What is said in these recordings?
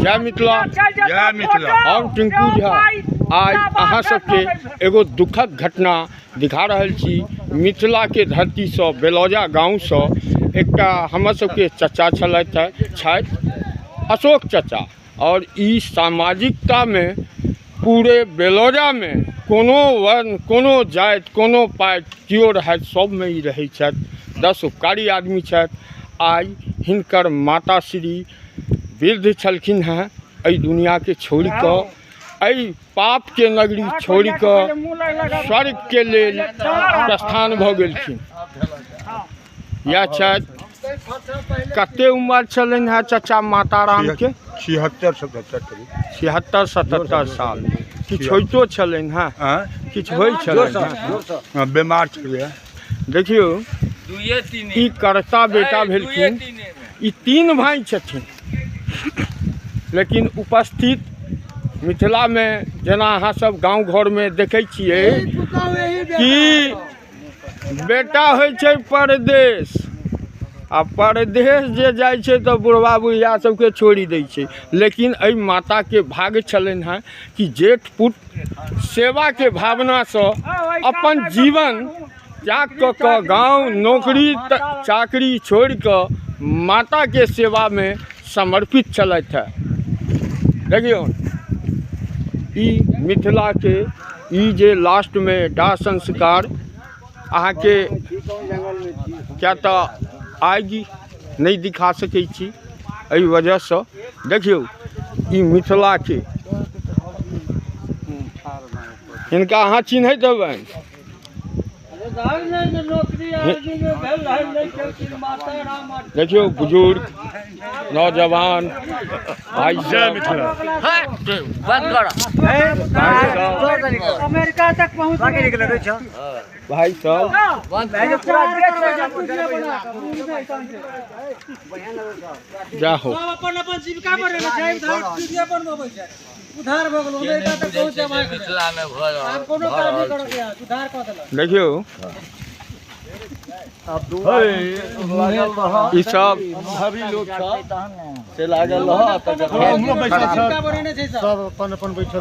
जय मिथिला। जय मिथिला। हम टिंकू झा आइ अहाँ सबके एगो दुखद घटना दिखा रहल छी। मिथिलाके धरतीसँ बेलौजा गाँवसँ एकटा हमर सबके चचा छलथि छथि अशोक चचा, और ई सामाजिकतामे पूरे बेलौजामे कोनो वर्ण कोनो जाति कोनो पाति केओ रहथि सबमे ई रहै छथि। 10 उपकारी आदमी छथि। आइ हिनकर माताश्री वृद्ध छलखिन हेँ, एहि दुनिआके छोड़ि कऽ एहि पापके नगरी छोड़ि कऽ स्वर्गके लेल प्रस्थान भऽ गेलखिन। इएह छथि। कते उम्र छलनि हेँ चचा माता रामके? 76 77 करीब। 76 77 साल। किछु होइतो छलनि हेँ? किछु होइ छलनि हेँ? बीमार छलै। देखियौ ई कर्ता बेटा भेलखिन, ई 3 भाई छथिन, लेकिन उपस्थित मिथिलामे जेना अहाँ सब गाँव घरमे देखै छियै कि बेटा होइ छै परदेश, आ परदेश जे जाइ छै तऽ बुढ़बा बुढ़िया सबके छोड़ि दै छै। लेकिन एहि माताके भाग्य छलनि हेँ कि जेठ पुत सेवाके भावनासँ अपन जीवन त्याग कऽ कऽ गाँव नौकरी चाकरी छोड़ि कऽ माताके सेवामे समर्पित छलथि हेँ। देखियौ ई मिथिलाके ई जे लास्टमे दाह संस्कार अहाँके क्या तऽ आगि नहि दिखा सकै छी एहि वजहसँ। देखियौ ई मिथिलाके हिनका अहाँ चिन्हैत हेबनि। देखियौ बुजुर्ग नौजवान भाई जय मिथिला। अमेरिका तक पहुंच भाई साहब जाहो अपन अपन जीविका बढ़ेने छै, बनबै छै, उधार भऽ गेल, अमेरिका तक पहुंच जाय मिथिला में भऽ आब कोनो काज नहि करऽ के, उधार कऽ देलक। देखियौ ई सब से लागल रह सब अपन अपन बैठल।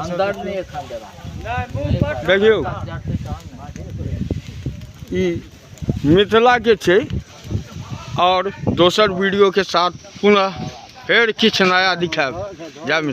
देखियौ ई मिथिलाके छै। और दोसर वीडियो के साथ पुनः फेर किछु नया दिखायब। जय मिथिला।